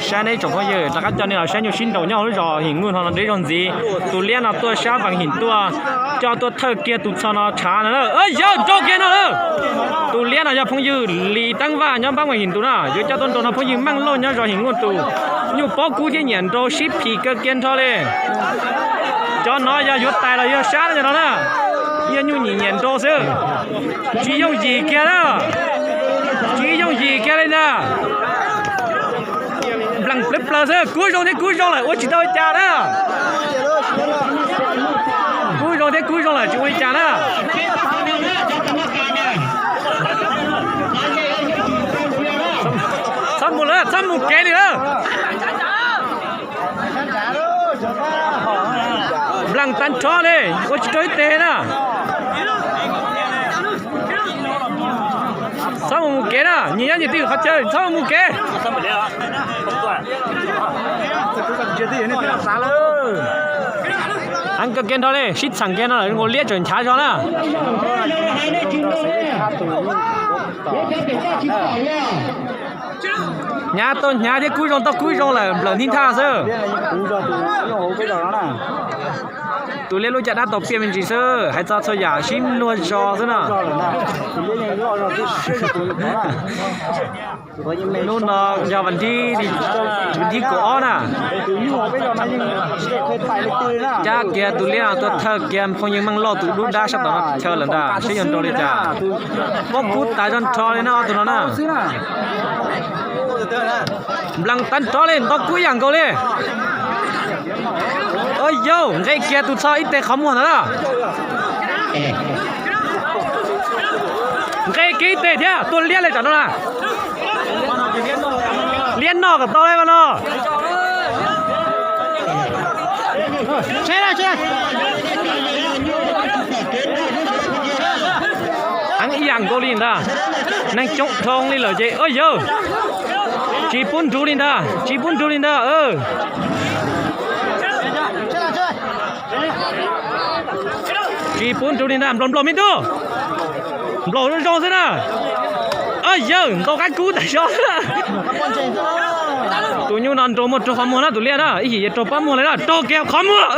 Saib nej tsoom phooj ywg, rov qab coj nej los saib nyuj sib nraus nyob hauv lub zos Him Nuj no deb zog ntxiv. Tus liab no tuaj sab Vees Him tuaj, coj tuaj thawj kiag tus txho no tshav no na. Yawg, nrau kiag no na. Tus liab no yog phooj ywg Lis Teeb Vaj nyob npab Vees Him tus na, yuav coj tuaj nrau no phooj ywg Meej Lauj nyob zos Him Nuj tus. Nyuj paub kub thiab nyiam nrau sib phim kawg kiag nrho li. Cov no yog yuav tais los yog sab no na. Yog nyuj nyiam nyiam nrau xwb. Tsis yooj yim kiag na. Tsis yooj yim kiag li ntag. Nplees plawv plaws xwb, kub zoo thiab kub zoo lawm ua tsis tau li cas na. Kub zoo thiab kub zoo lawm tsis ua li cas na. Txhob mus lawm, txhob mus kev li lawm. Nplees tag nrho li, ua tsis tau ib teg na. Txhob mus mus kev na, nyias nyob nyias twj ywm qhov chaw, txhob mus mus kev. Heev kawg kiag nrho li, sib txheem kiag no lawm, nkaus liab tseem nchav zog na. Hnyav tau hnyav thiab kub zoo tau kub zoo lawm, nplawm ntib nthaj xwb. Tus liab lub caj dab tau piaj me ntsis xwb, hais txog txhua yam sib luag zog xwb na. Hnub no yog vas thib kaum ob na. Cab kiag tus liab no tuaj thawj kiag phooj ywg Meej Lauj tus dub dab sab tom no chaw lawm ntag, seb yuav nrau li cas. Pob kub tas zog nrho li na ob tug no na. Nplees tag nrho li, nto kub ib yam nkaus li. Yauj, nqe kiag tus txho ib teg qhov muag ntawd na. Nqe kiag ib teg thiab tuaj liab li tsam no na. Liab noj kom tau li mas no. Heev ib yam nkaus li ntag. Neeg coob dhau li lawm ces, yauj, tsis pub nrug li ntag, tsis pub nrug li ntag. Tsis pub nrug li ntag, nplaum nplaum me tub. Nplaum zoo zoo xwb na. Yawg, ntaus qab kub tas zog. Tus nyuj no nrau muaj raug qhov muag na tus liab na, ib yim yuav raug pab muag li na, raug kiag qhov muag.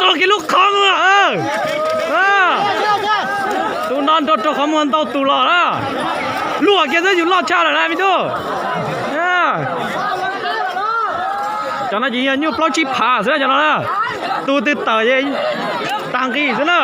Raug kiag lub qhov muag. Tus no nrau raug qhov muag ntau tus los na. Luag kiag xwb yus loj tshaj lawm na me tub. Cov no ces yog nyuj plaub tsib phav xwb na cov no na. Tus twg tawm ces tag nqis xwb na.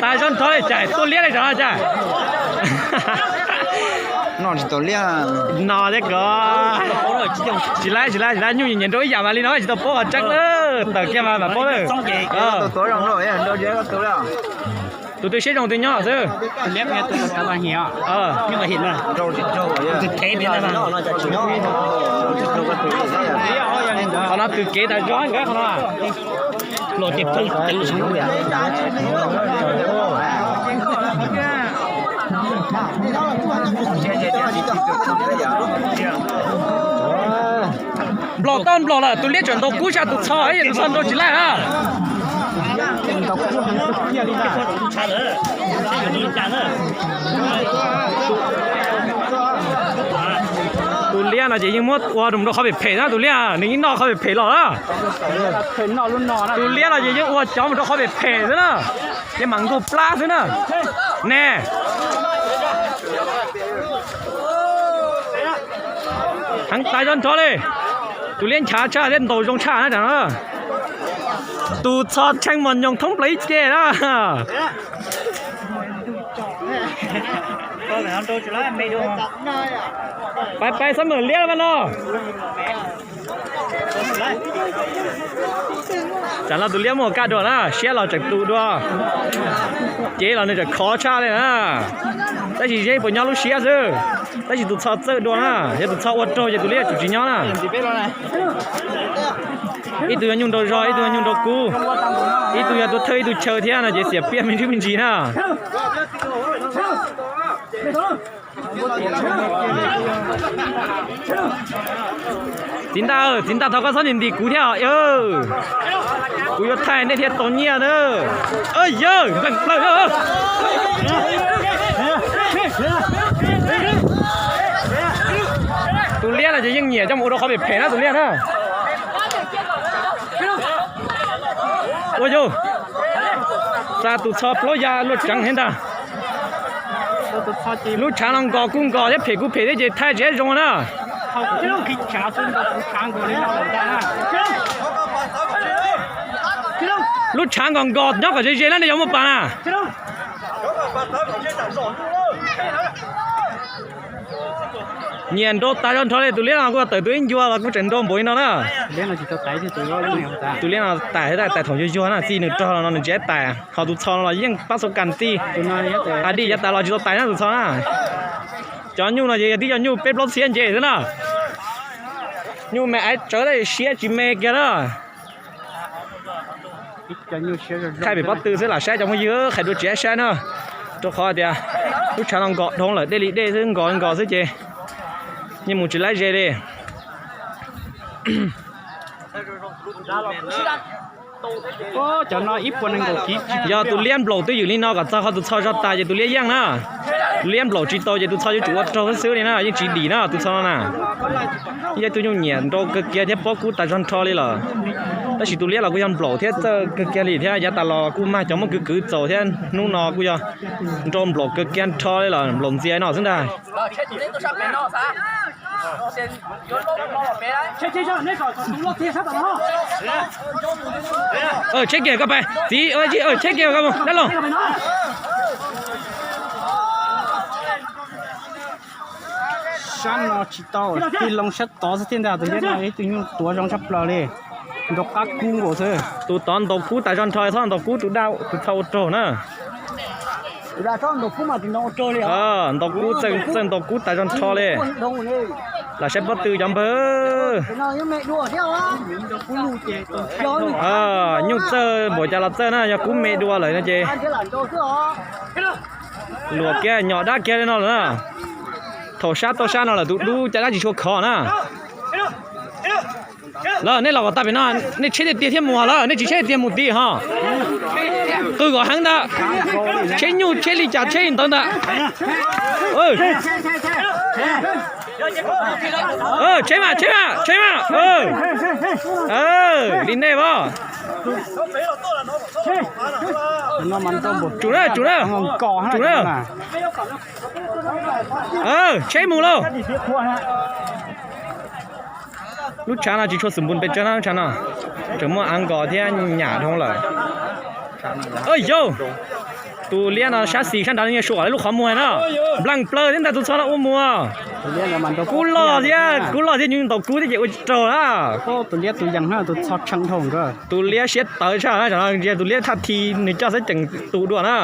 Tas zog nrho li cas tuaj liab li cov no cas. No tsis tau liab. No thiab ko. Tsis laib tsis laib tsis laib, nyuj nyiam nyiam nrau ib yam mas li no tsis tau paub qhov tseeb na. Tawm kiag mas mam paub na. Tus twg siab zoo twg nyob xwb. Qhov no tws kev tas zog nkawd qhov no. Nplaum tau nplaum lawm, tus liab tseem ntaus kub sab tus txho, tus txho nrau tsis laij na. Tus liab no ces yeej muab ua rau qhov phem phem na, tus liab nws yeej noj qhov phem phem los na. Tus liab no ces yeej ua cov mus rau qhov phem phem xwb na, yeej mam nkaug plab xwb na. Ne, heev tas zog nrho li. Tus liab nchav tshaj thiab ntaus zoo tshaj na. Tus txho tsheej mos nyoos thoob plaws ib ce na. Pais pais xab mem liab mas no. Tsam no tus liab muaj kaj dua na, siab los tseem tu dua, cev los nws tseem khov tshaj li na. Tab sis zeb puas nyob lub siab xwb, tab sis tus txho txawj dua na, yog tus txho ua raug ces tus liab tsum tsis nyob na. Ib tug yog nyuj nrau zog, ib tug yog nyuj nrau kub, ib tug yog tuaj thawj ib tug chaw thiab no ces xiam piaj me ntsis me ntsis na. Txiv Ntaj, Txiv Ntaj, thov koj txhob ntim ntim kuv thiab. Kuv yuav thaij nej thiaj tau nyiaj na. Yawg, nplees plaws. Tus liab no ces yeej nyiam coj mus ua rau qhov phem phem na tus liab na. Ua yog, xa tus txho plaub ya luaj tseev thiab ntag. Lub tshav no nkos kuj nkos thiab phem kuj phem thiab ces thaij tsis zoo na. Lub tshav nkos nkos nyob kom ze ze na, nej yuav muaj pas na. Nyiam nrau tas zog nrho li, tus liab no kuj tawm tus ib ncua los kuj tseem nrau npaum li no na. Tus liab no tais, tais thaum yuag yuag na, txij nws rog los no nws tsis tais, ho tus txho no los yeej pab xo kas tij. A dij yav tas los tsis tau tais na tus txho na. Cov nyuj no ces yog tib co nyuj peb plaub txhiab nce xwb na. Nyuj me aiv tsawv tab sis siab tsis me kiag na. Thaij pem pob tw xwb lam saib cov phooj ywg, qhia dua tsis saib na. Rau qhov tias lub tshav no nkos dhau lawm, dej li dej xwb, nkos nkos xwb ces yeej mus tsis laib ze li. Yog tus liab nplaum twj ywm li no kom txog qhov tus txho zog tas ces tus liab yeej na. Tus liab nplaum tsis tau ces tus txho yuav tsum ua raug xwb xwb li na, yeej tsis dim na tus txho no na. Yog ib tug nyuj nyiam nrau kawg kiag thiab pob kub tas zog nrho li lawm. Tab sis tus liab los kuj yog nplaum thiab txawj kawg kiag li thiab, yav tas los kuj mag cov muab kwv kwv txaus thiab, hnub no kuj yog nrau nplaum kawg kiag nrho li lawm, nplaum ntxias no xwb ntag. Tsheb kiag koj pais txiv, tsheb kiag koj mus dab laug. Sab no tsis tau, tig loo sab tod xwb thiaj ntag, tus liab no ib tug nyuj tuav zoo tshaj plaws li, nrau qab kub nkaus xwb. Tus tod ntaus kub tas zog nrho, txhob ntaus kub tus daj tus txho ua raug na. Ntaus kub, txawj ntaus kub tas zog nrho li. Lam saib pob tw cov npawg. Nyuj txawj npaum cas los txawj na, yog kub me dua lawm no ces luam kiag nyom dab kiag li no lawm na. Thaum sab tau sab no lawm tus dub caj dab tsis tshua khov na. Lawm nej los kom tag pem no, nej tsheb tiag tiag thiaj mus lawm, nej tsis tsheb tiag mus tim ho. Qw kom heev ntag. Tsheb nyuj tsheb li cas tsheb li ntawd ntag. Tsheb mas, tsheb mas, tsheb mas. Li nej as. Tsum na, tsum na, tsum na. Tsheb mus lauj. Lub tshav no tsis tshua xwm npus pes tsawg na, lub tshav no tseem muaj av nkos thiab nyam dhau lawm. Yauj, tus liab no sab xis sab nrad nyias suam lub qhov muag na, nplees plaws thiab ntag tus txho no ua muag. Kub loj thiab, kub loj thiab nyuj ntaus kub thiab ces ua tsis raug na. Tus liab siab tawv tshaj na, tus liab thaj thi nws coj xwb tseem tus dua na.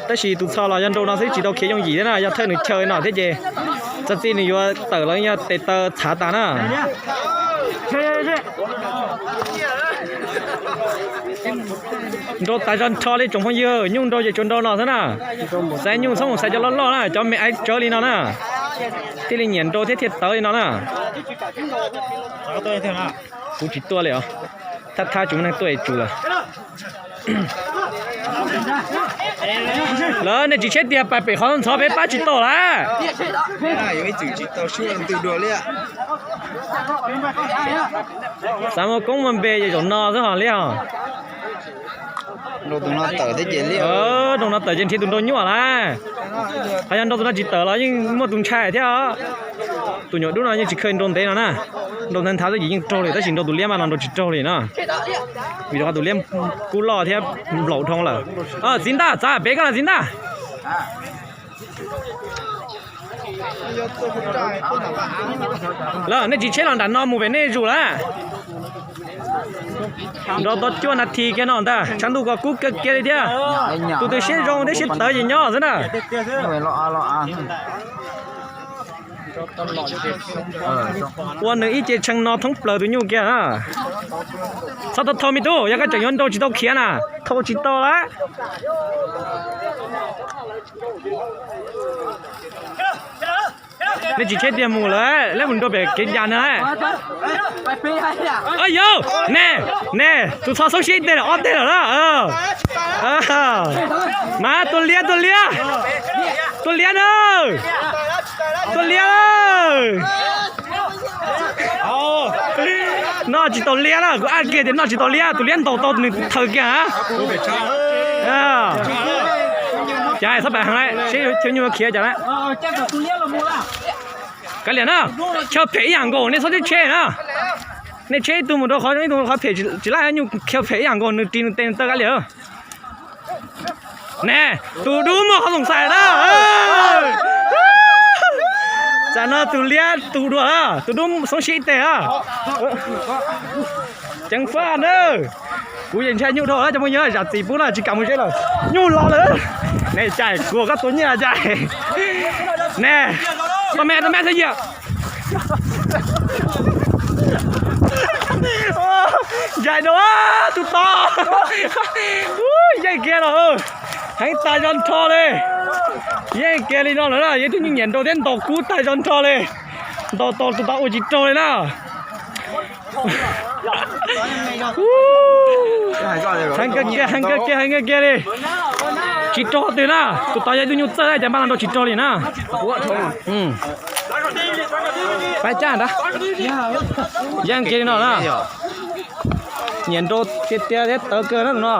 Tab sis tus txho los yog nrau no xwb tsis tau khiav yooj yim thiab na, yog thawj nws chaw no thiab ces txog txij nws yuav tawm los yog tes taw txhav tas na. Nrau tas zog nrho li tsoom phooj ywg, nyuj nrau ces tsuas nrau no xwb na. Xaiv nyuj txhob mus xaiv cov loj loj na, cov me aiv tsawv li no na. Thiaj li nyiam nrau thiab thiaj tawv li no na. Kuv tsis tuaj li os. Thab thab tsis muaj neeg tuaj es tsum lawm. Lawv nej tsis tsheb tiag pais pem qhov ntxhov peb pab tsis tau lawm. Xav muaj koob muaj npe ces zaum no xwb ho liab os. Nrau no tawm ces nrhiav tus nrau nyuaj lawm. Qhov yog nrau tus no tsis tawm los yeej muaj tus ntshai thiab os. Tus nyuam dub no yeej tsis kheev nrau ntev no na. Nrau nthawv nthawv xwb ces yeej raug li, tab sis nrau tus liab mas los nrau tsis raug li no. Vim rau qhov tus liab kub loj thiab nplaum dhau lawm. Txiv Ntaj, txav pem koj los Txiv Ntaj. Lawm nej tsis tsheb los nram no mus pem nej zus lawm. Nrau tau cuaj nas this kiag no ntag, tshav ntuj ko kub kawg kiag li thiab. Tus twg siab zoo thiab siab tawv ces nyob xwb na. Ua nws ib ce tshee no thoob plaws tus nyuj kiag na. Txhob thau thau me tub, yog koj tseem yuav nrau tsis tau khiav na, thau tsis tau lawm. Nej tsis tsheb tiag mus lawm, lawv mus nrau pem kev ncas na. Yau, ne, ne, tus txho xoob siab ib teg lawm ob teg lawm na. Mas tua liab, tua liab, tua liab na, tua liab. Noj tsis tau liab na, kuv ab kiag tias noj tsis tau liab, tus liab ntaus tau nws thaws kiag. Cas txhob pam heev lawm, seb chaw nyuj khiav cas lawm. Kav liam na, chaw phem ib yam nkaus nej txhob tsheb na. Nej tsheb ib tug mus rau qhov, ib tug qhov phem tsis laj nyuj, chaw phem ib yam nkaus nws ris nws tes nws taw kav liam. Ne, tus dub muaj qhov xoom xais na. Tsam no tus liab tus dua, tus dub xoob siab ib teg a. Ceev faj na. Kuv yeej ntshai nyuj dhau lawm cov phooj ywg, zam txim pub na, tsis kam mus seb lawm. Nyuj los lawm. Ne, cais kuv koj tua nyiaj cais. Ne, tau me tau me txhob yam. Ncaim dua tus tod. Yeej kiag los, heev tag zog nrho li. Yeej kiag li no lawm na, yeej twb nyiam nrau thiab ntaus kub tag zog nrho li. Ntaus tau tus tod ua tsis raug li na. Heev kawg kiag, heev kawg kiag, heev kawg kiag li. Tsis raug twg na, tus tod yog ib tug nyuj txawj na, cas npaj los nrau tsis raug li na. Pab caj nrad. Yeej kiag li no na. Nyiam nrau tiag tiag thiab tawv kawg na tus no.